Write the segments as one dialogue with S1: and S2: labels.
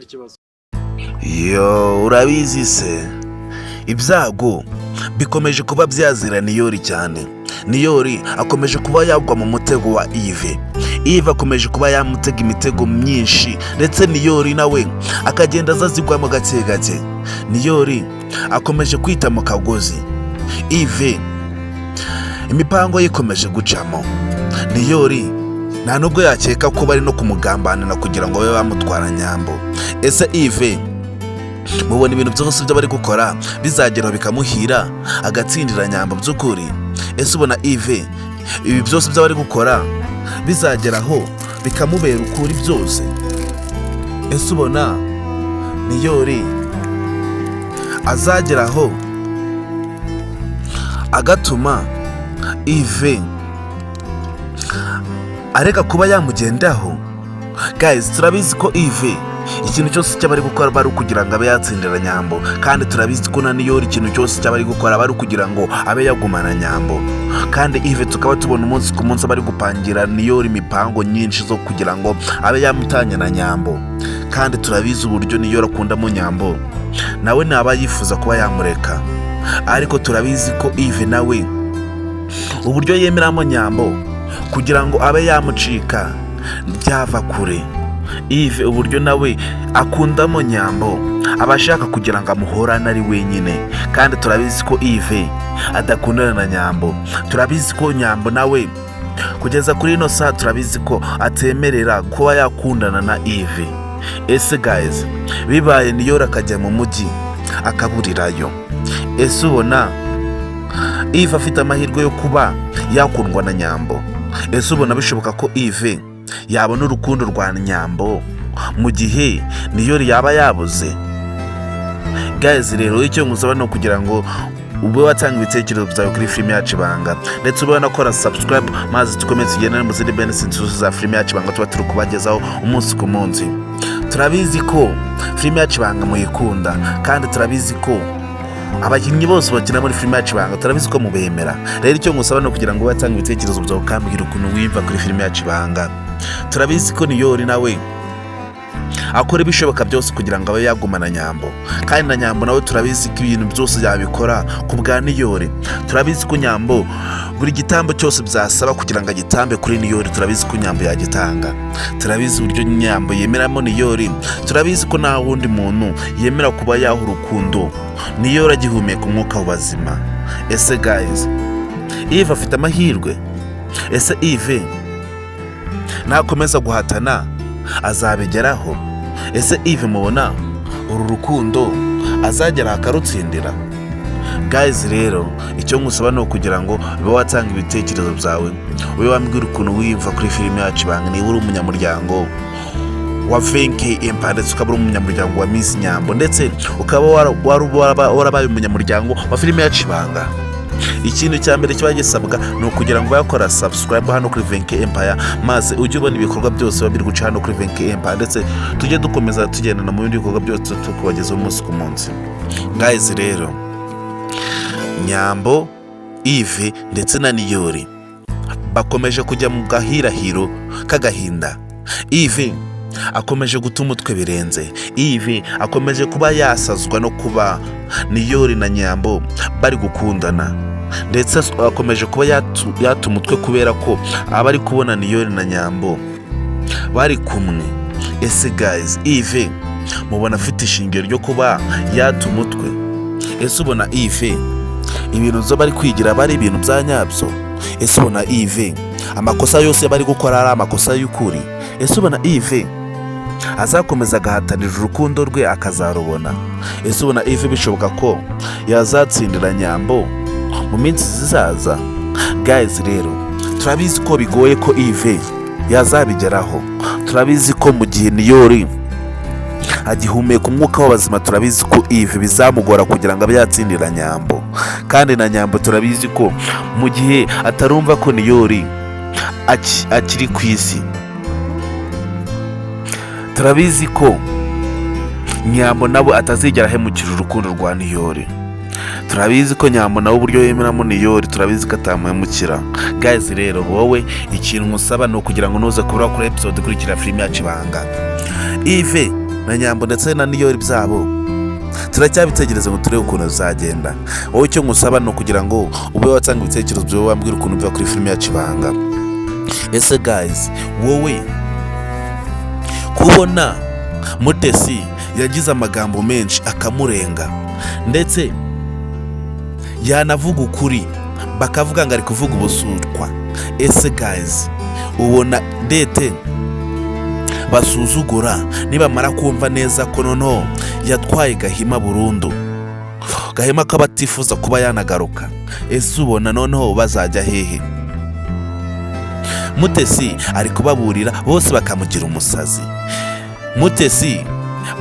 S1: Ikibazo.
S2: Yo, urabizi se, ibyago bikomeje kuba byazira Niyori cyane. Niyori akomeje kuba yagwa mu mutego wa Yves. Yves akomeje kuba yamutega imitego myinshi, ndetse Niyori nawe akagenda aza azigwamo gake gake. Niyori akomeje kwita mu kagozi Yves, imipango ye ikomeje gucamo. Niyori nta nubwo yakeka ko bari no kumugambanira kugira ngo babe bamutwara Nyambo. Ese Yves, mubona ibintu byose ibyo bari gukora bizageraho bikamuhira, agatsindira Nyambo by'ukuri? Ese ubona Yves ibi byose ibyo bari gukora bizageraho bikamubera ukuri byose? Ese ubona Niyori azageraho agatuma Yves areka kuba yamugendaho? Guys, turabizi ko Yves ikintu cyose cyaba ari gukora bari kugira ngo abe yatsindira Nyambo, kandi turabizi ko na Niyori ikintu cyose cyaba ari gukora bari kugira ngo abe yagumana Nyambo. Kandi Yves tukaba tubona umunsi ku munsi bari gupangira Niyori imipango nyinshi zo kugira ngo abe yamutanya na Nyambo. Kandi turabizi uburyo Niyori akundamo Nyambo, nawe ntaba yifuza kuba yamureka. Ariko turabizi ko Yves nawe uburyo yemeramo Nyambo, kugira ngo abe yamucika byava kure. Yves uburyo nawe akundamo Nyambo, aba ashaka kugira ngo amuhorane ari wenyine. Kandi turabizi ko Yves adakundana na Nyambo. Turabizi ko Nyambo nawe kugeza kuri ino saha turabizi ko atemerera kuba yakundana na Yves. Ese guys, bibaye Niyori akajya mu mujyi akaburirayo, ese ubona Yves afite amahirwe yo kuba yakundwa na Nyambo? Ese ubona bishoboka ko Yves yabona urukundo rwa Nyambo mu gihe Niyori yaba yabuze? Guys, rero icyo ngusaba ni ukugira ngo ube watanga ibitekerezo byawe kuri filime yacu Ibanga, ndetse ube wanakora subscribe, maze dukomeze tugendane mu zindi benefits za filime yacu Ibanga tuba turi kubagezaho umunsi ku munsi. Turabizi ko filime yacu Ibanga muyikunda, kandi turabizi ko abakinnyi bose bakina muri filime yacu Ibanga turabizi ko mubemera. Rero icyo ngusaba ni ukugira ngo ube watanga ibitekerezo byawe, ukambwira ukuntu wiyumva kuri filime yacu Ibanga. Turabizi ko Niyori nawe akora ibishoboka byose kugira ngo abe yagumana Nyambo, kandi na Nyambo nawe turabizi ko ibintu byose yabikora ku bwa Niyori. Turabizi ko Nyambo buri gitambo cyose byasaba kugira ngo agitambe kuri Niyori, turabizi ko Nyambo yagitanga. Turabizi uburyo Nyambo yemeramo Niyori. Turabizi ko nta wundi muntu yemera kuba yaha urukundo Niyori agihumeka umwuka w'ubuzima. Ese guys, Yves afite amahirwe? Ese Yves nakomeza guhatana azabigeraho? Ese Yves mubona uru rukundo azagera akarutsindira? Guys, rero icyo ngusaba ni ukugira ngo ube watanga ibitekerezo byawe, ube wambwira ukuntu wiyumva kuri filime yacu Ibanga. Niba uri umunyamuryango wa Venke Empire, ndetse ukaba uri umunyamuryango wa Miss Nyambo, ndetse ukaba warabaye umunyamuryango wa filime yacu Ibanga, ikintu cya mbere kiba gisabwa ni ukugira ngo yakora subscribe hano kuri Venke Empire, maze ujye ubona ibikorwa byose biba biri guca hano kuri Venke Empire, ndetse tujye dukomeza tugendana mu bindi bikorwa byose tukubagezaho umunsi ku munsi. Guys, rero Nyambo, Yves ndetse na Niyori bakomeje kujya mu gahirahiro k'agahinda. Yves akomeje guta umutwe birenze. Yves akomeje kuba yasazwa no kuba Niyori na Nyambo bari gukundana, ndetse akomeje kuba yata umutwe kubera ko aba ari kubona Niyori na Nyambo bari kumwe. Ese guys, Yves mubona afite ishingiro ryo kuba yata umutwe? Ese ubona Yves ibintu byo bari kwigira bari ibintu bya nyabyo? Ese ubona Yves amakosa yose bari gukora ari amakosa y'ukuri? Ese ubona Yves azakomeza agahatanira urukundo rwe akazarubona? Ese ubona Yves bishoboka ko yazatsindira Nyambo mu minsi zizaza? Guys, rero turabizi ko bigoye ko Yves yazabigeraho. Turabizi ko mu gihe Niyori agihumeka umwuka w'abazima, turabizi ko Yves bizamugora kugira ngo abe yatsindira Nyambo. Kandi na Nyambo turabizi ko mu gihe atarumva ko Niyori akiri ku isi, turabizi ko Nyambo nawe atazigera ahemukira urukundo rwa Niyori. Turabizi ko Nyambo nawe uburyo yemeramo Niyori, turabizi ko atamuhemukira. Guys, rero wowe ikintu nkusaba ni ukugira ngo nuze kubura kuri episode ikurikira filime yacu Ibanga. Yves Na Nyambo ndetse na Niyori byabo turacyabitegereza ngo turebe ukuntu bizagenda. Wowe icyo ngusaba ni ukugira ngo ube watanga ibitekerezo byawe, wambwira ukuntu biva kuri filime yacu Ibanga. Ese guys, wowe kubona Mutesi yagize amagambo menshi akamurenga, ndetse yanavuga ukuri bakavuga ngo ari kuvuga ubusutwa, ese guys, ubona Dete basuzugura nibamara kumva neza ko noneho yatwaye Gahima burundu, Gahima ko batifuza kuba yanagaruka, ese ubona noneho bazajya hehe? Mutesi ari kubaburira bose bakamugira umusazi. Mutesi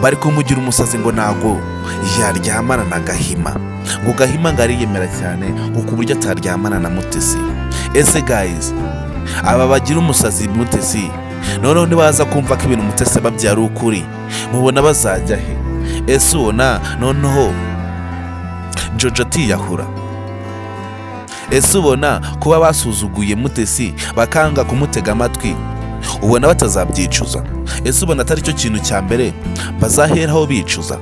S2: bari kumugira umusazi ngo ntago yaryamana na Gahima, ngo Gahima ngo ariyemera cyane, ngo ku buryo ataryamana na Mutesi. Ese guys, aba bagira umusazi Mutesi, noneho nibaza kumva ko ibintu Mutesi aba ari ukuri, mubona bazajya he? Ese ubona noneho Jojo atiyahura? Ese ubona kuba basuzuguye Mutesi bakanga kumutega amatwi, ubona batazabyicuza? Ese ubona atari cyo kintu cya mbere bazaheraho bicuza?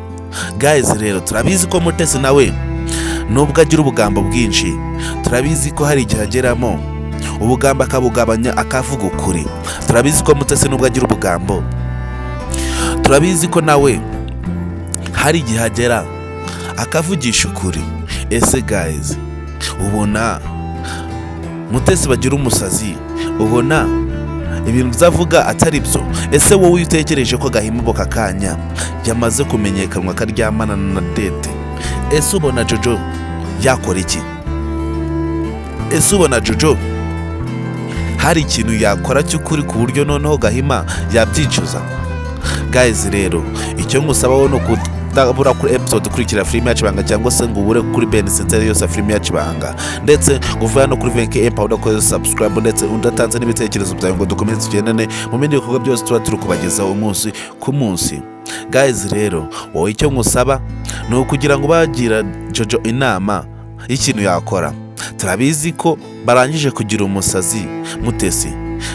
S2: Guys rero, turabizi ko Mutesi nawe nubwo agira ubugambo bwinshi, turabizi ko hari igihe ageramo ubugambo akabugabanya akavuga ukuri. Turabizi ko Mutesi nubwo agira ubugambo, turabizi ko nawe hari igihe agera akavugisha ukuri. Ese guys, ubona Mutesi bagira umusazi, ubona ibintu byavuga atari byo? Ese wowe iyo utekereje ko Gahima aka kanya yamaze kumenyekanwa akaryamana na Dete, ese ubona Jojo yakora iki? Ese ubona Jojo hari ikintu yakora cy'ukuri ku buryo noneho Gahima yabyicuza? Guys rero, icyo ngusaba wowe ni ukutabura kuri episode ikurikira filime yacu Ibanga, cyangwa se ngo ubure kuri Ben Center yose ya filime yacu Ibanga, ndetse ngo uve hano kuri Venke Empire udakoze subscribe, ndetse udatanze n'ibitekerezo byawe, ngo dukomeze tugendane mu bindi bikorwa byose tuba turi kubagezaho umunsi ku munsi. Guys rero, wowe icyo ngusaba ni ukugira ngo bagira Jojo inama y'ikintu yakora. Turabizi ko barangije kugira umusazi Mutesi.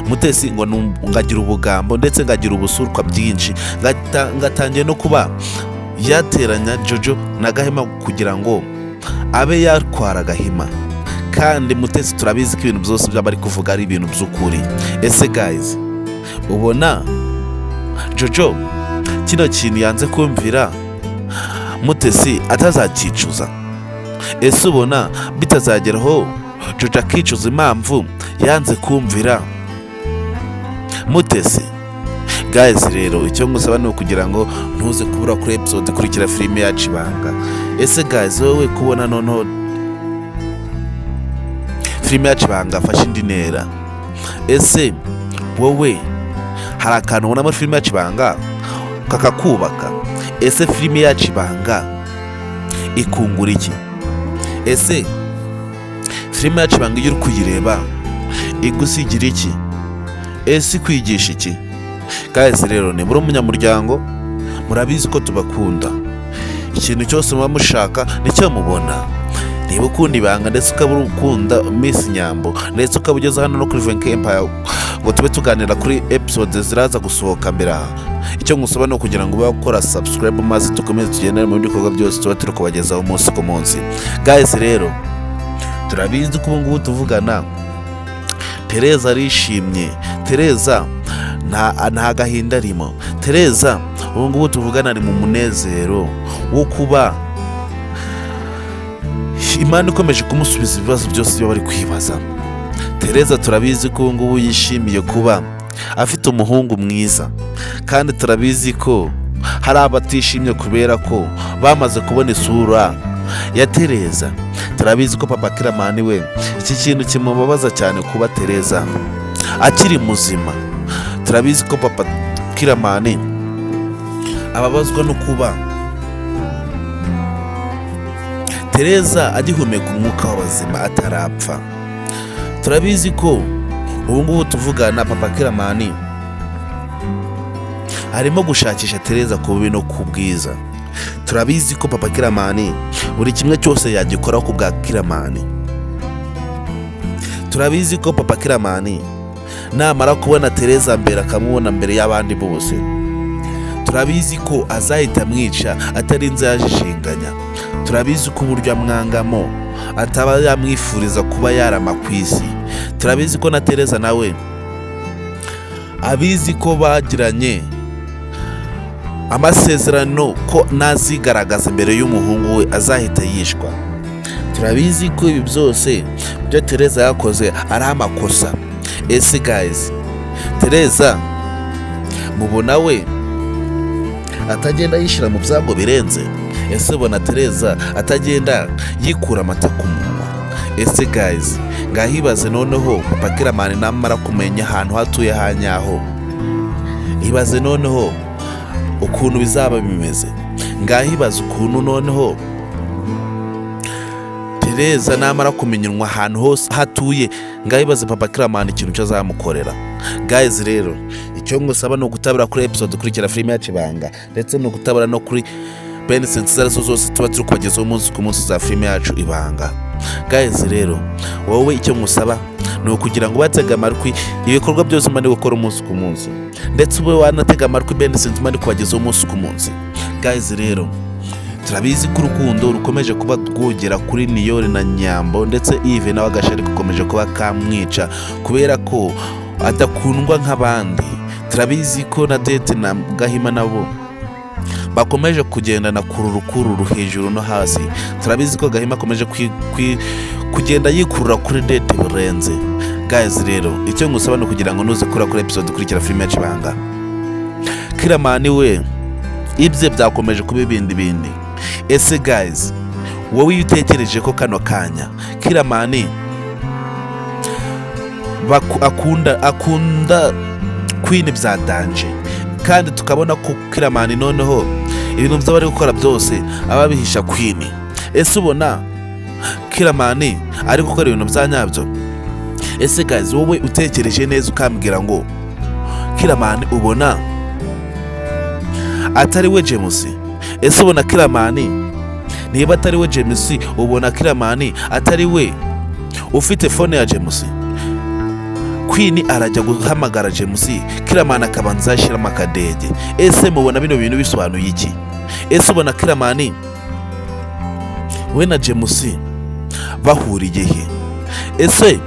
S2: Mutesi ngo ngagira ubugambo ndetse ngagira ubusurwa bwinshi, ngatangiye no kuba yateranya Jojo na Gahima kugira ngo abe yatwara Gahima, kandi Mutesi turabizi ko ibintu byose byaba ari kuvuga ari ibintu by'ukuri. Ese guys, ubona Jojo kino kintu yanze kumvira Mutesi atazakicuza? Ese ubona bitazageraho Jojo akicuza impamvu yanze kumvira Mutesi? Guys rero, icyo ngusaba ni ukugira ngo ntuze kubura kuri episode ikurikira filime yacu Ibanga. Ese guys, wowe kubona noneho filime yacu Ibanga afashe indi ntera, ese wowe hari akantu ubona muri filime yacu Ibanga kakakubaka? Ese filime yacu Ibanga ikungura iki? Ese filime yacu Ibanga iyo uri kuyireba igusigira iki? Ese ikwigisha iki? Guys rero, nibura umunyamuryango, murabizi ko tubakunda. Ikintu cyose muba mushaka nicyo mubona. Niba ukunda Ibanga, ndetse ukaba ukunda Miss Nyambo, ndetse ukaba ugeze hano no kuri Venke Empire ngo tube tuganira kuri episode ziraza gusohoka mbere aha, icyo ngusaba ni ukugira ngo ube wakora subscribe, maze dukomeze tugendane mu bindi bikorwa byose tuba turi kubagezaho umunsi ku munsi. Guys rero, turabizi ko ubu ngubu tuvugana Tereza arishimye. Tereza nta gahinda arimo. Tereza ubu ngubu tuvugana ari mu munezero wo kuba Imana ikomeje kumusubiza ibibazo byose byo bari kwibaza. Tereza turabizi ko ubu ngubu yishimiye kuba afite umuhungu mwiza, kandi turabizi ko hari abatishimye kubera ko bamaze kubona isura ya Tereza. Turabizi ko papa Kiramani we iki kintu kimubabaza cyane, kuba Tereza akiri muzima. Turabizi ko papa Kiramani ababazwa no kuba Tereza agihumeka umwuka w'abazima, atarapfa. Turabizi ko ubu ngubu tuvugana papa Kiramani arimo gushakisha Tereza ku bubi no ku bwiza. Turabizi ko papa Kiramani buri kimwe cyose yagikora ku bwa Kiramani. Turabizi ko papa Kiramani namara kubona Tereza mbere, akamubona mbere y'abandi bose. Turabizi ko azahita amwica atarinze yajijinganya. Turabizi ko uburyo amwangamo ataba yamwifuriza kuba yarama ku isi. Turabizi ko na Tereza nawe abizi ko bagiranye amasezerano ko nazigaragaza imbere y'umuhungu we azahita yishwa. Turabizi ko ibi byose byo Tereza yakoze ari amakosa. Ese guys, Tereza mubona we atagenda yishyira mu byago birenze? Ese ubona Tereza atagenda yikura amata ku munwa? Ese guys, ngahibaze noneho papa Kiramani namara kumenya ahantu hatuye ha nyaho, ibaze noneho ukuntu bizaba bimeze. Ngahibaze ukuntu noneho Tereza namara kumenywa ahantu hose hatuye, ngahibaze papa Kiramani ikintu cyo azamukorera. Guys rero, icyo ngusaba ni ugutabara kuri episode ikurikira filime yacu Ibanga, ndetse ni ugutabara no kuri benesensi izo arizo zose tuba turi kubagezaho umunsi ku munsi za filime yacu Ibanga. Guys rero, wowe icyo ngusaba ni ukugira ngo batege amatwi ibikorwa byose mba ndi gukora umunsi ku munsi, ndetse ube wanatega amatwi benesensi mba ndi kubagezaho umunsi ku munsi. Guys rero, turabizi ko urukundo rukomeje kuba rwogera kuri Niyori na Nyambo, ndetse Yves nawe agashari gakomeje kuba kamwica kubera ko adakundwa nk'abandi. Turabizi ko na Dete na Gahima nabo bakomeje kugendana kururukururu hejuru no hasi. Turabizi ko Gahima akomeje kugenda yikurura kuri Dete birenze. Guys rero, icyo ngusaba ni ukugira ngo nuze kuri episode ikurikira filime yacu Ibanga, Kiramani we ibye byakomeje kuba ibindi bindi. Ese guys, wowe iyo utekereje ko kano kanya Kiramani akunda Queen bya danger, kandi tukabona ko Kiramani noneho ibintu by'abari bari gukora byose aba abihisha Queen, ese ubona Kiramani ari gukora ibintu bya nyabyo? Ese guys, wowe utekereje neza ukambwira ngo Kiramani ubona atari we James? Ese ubona Kiramani niba atari we James, ubona Kiramani atari we ufite phone ya James? Queen arajya guhamagara James, Kiramani akabanza yashyiramo akadege. Ese mubona bino bintu bisobanuye iki? Ese ubona Kiramani we na James bahuriye he? Ese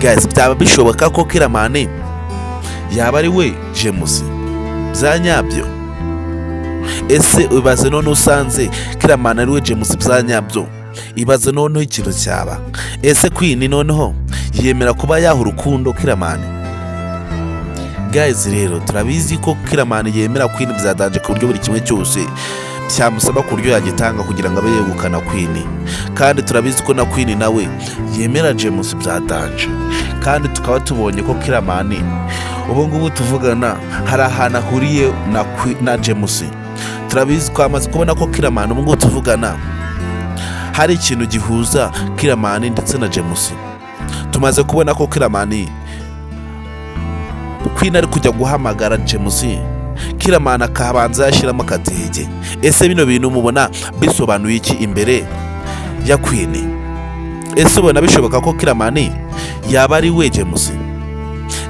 S2: guys, byaba bishoboka ko Kiramani yaba ari we James bya nyabyo? Ese ibaze none usanze Kiramani ari we James bya nyabyo, ibaze noneho ikintu cyaba. Ese Queen noneho yemera kuba yaha urukundo Kiramani? Guys rero, turabizi ko Kiramani yemera Queen bya danger, ku buryo buri kimwe cyose byamusaba ku buryo yagitanga kugira ngo abe yegukana Queen. Kandi turabizi ko na Queen nawe yemera James bya danger. Kandi tukaba tubonye ko Kiramani ubu ngubu tuvugana hari ahantu ahuriye na James. Turabizi, twamaze kubona ko Kiramani ubu ngubu tuvugana hari ikintu gihuza Kiramani ndetse na James. Tumaze kubona ko Kiramani, Queen ari kujya guhamagara James, Kiramani akabanza yashyiramo akadege. Ese bino bintu mubona bisobanuye iki imbere ya Queen? Ese ubona bishoboka ko Kiramani yaba ari we James?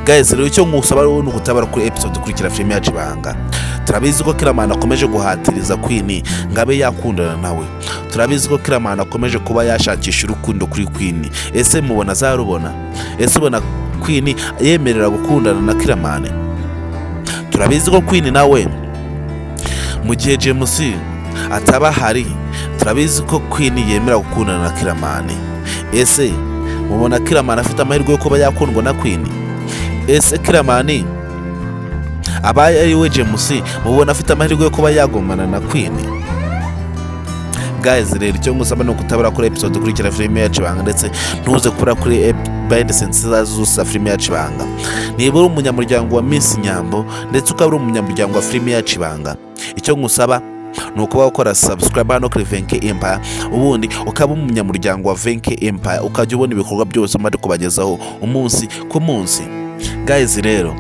S2: Guys rero, icyo ngusaba rero ni ugutabara kuri episode ikurikira filime yacu Ibanga. Turabizi ko Kiramani akomeje guhatiriza Queen ngo abe yakundana nawe. Turabizi ko Kiramani akomeje kuba yashakisha urukundo kuri Queen. Ese mubona azarubona? Ese ubona Queen yemerera gukundana na Kiramani? Turabizi ko Queen nawe mu gihe James ataba ahari, turabizi ko Queen yemera gukundana na Kiramani. Ese mubona Kiramani afite amahirwe yo kuba yakundwa na Queen? Ese Kiramani abaye ari we James, mubona afite amahirwe yo kuba yagumana na Queen? Guys rero, icyo ngusaba ni ukutabara kuri episode ikurikira filime yacu Ibanga, ndetse ntuze kubura kuri behind scenes zose za filime yacu Ibanga. Niba uri umunyamuryango wa Miss Nyambo ndetse ukaba uri umunyamuryango wa filime yacu Ibanga, icyo ngusaba ni ukuba wakora subscribe hano kuri Venke Empire, ubundi ukaba umunyamuryango wa Venke Empire, ukajya ubona ibikorwa byose mba kubagezaho umunsi ku munsi. Guys rero,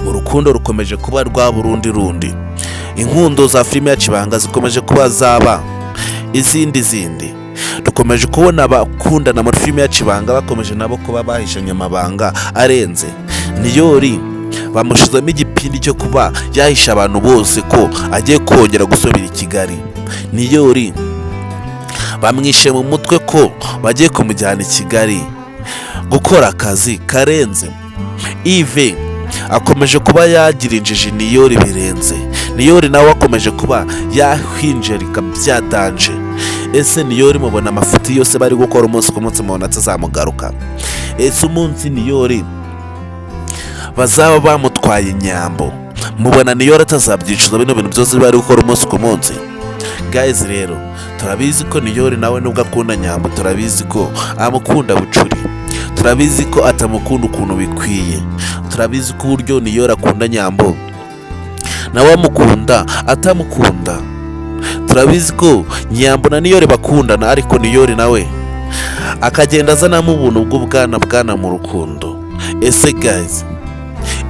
S2: urukundo rukomeje kuba rwa burundi rundi, inkundo za filime yacu Ibanga zikomeje kuba zaba izindi zindi. Dukomeje kubona abakundana muri filime yacu Ibanga bakomeje nabo kuba bahishanye amabanga arenze. Niyori bamushizemo igipindi. igipindi cyo kuba yahisha abantu bose ko agiye kongera gusubira i Kigali. Niyori bamwishe mu mutwe ko bagiye kumujyana i Kigali gukora akazi karenze. Yves akomeje kuba yagira injiji Niyori birenze. Niyori nawe akomeje kuba yahinjerika bya danger. Ese Niyori mubona amafuti yose bari gukora umunsi ku munsi, mubona atazamugaruka? Ese umunsi Niyori bazaba bamutwaye Nyambo, mubona Niyori atazabyicuza bino bintu byose bari gukora umunsi ku munsi? Guys rero, turabizi ko Niyori nawe nubwo akunda Nyambo, turabizi ko amukunda bucuri, turabizi ko atamukunda ukuntu bikwiye. Turabizi ko uburyo Niyori akunda Nyambo nawe amukunda atamukunda. Turabizi ko Nyambo na Niyori bakundana, ariko Niyori nawe akagenda azanamo ubuntu bw'ubwana bwana mu rukundo. Ese guys,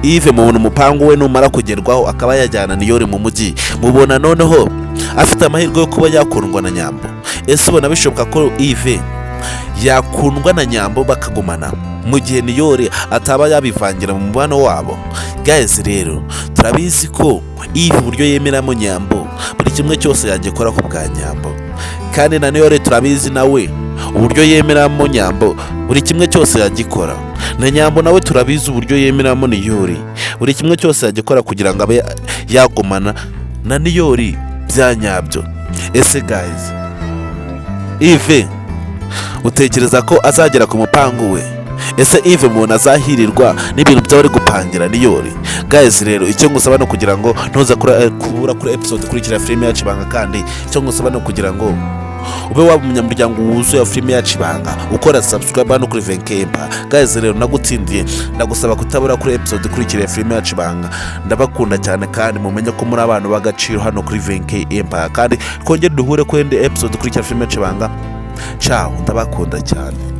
S2: Yves mubona umupangu we numara kugerwaho akaba yajyana Niyori mu mujyi, mubona noneho afite amahirwe yo kuba yakundwa na Nyambo? Ese ubona bishoboka ko Yves yakundwa na Nyambo bakagumana mu gihe Niyori ataba yabivangira mu mubano wabo? Guys rero, turabizi ko Yves uburyo yemeramo Nyambo, buri kimwe cyose yagikora ku bwa Nyambo, kandi na Niyori turabizi nawe uburyo yemeramo Nyambo, buri kimwe cyose yagikora. Na Nyambo nawe turabizi uburyo yemeramo Niyori, buri kimwe cyose yagikora kugira ngo abe yagumana na Niyori bya nyabyo. Ese guys, Yves utekereza ko azagera ku mupangu we? Ese Yves umuntu azahirirwa n'ibintu byaba ari gupangira Niyori? Guys rero, icyo ngusaba ni ukugira ngo ntuza kubura kuri episode ikurikira filime yacu Ibanga. Kandi icyo ngusaba ni ukugira ngo ube waba umunyamuryango wuzuye wa filime yacu Ibanga, ukora subscribe hano kuri Venkempa. Guys rero, nagutsindiye, ndagusaba kutabura kuri episode ikurikira ya filime yacu Ibanga. Ndabakunda cyane, kandi mumenye ko muri abantu b'agaciro hano kuri Venkempa. Kandi twongere duhure kuri indi episode ikurikira filime yacu Ibanga. Ciao, ndabakunda cyane.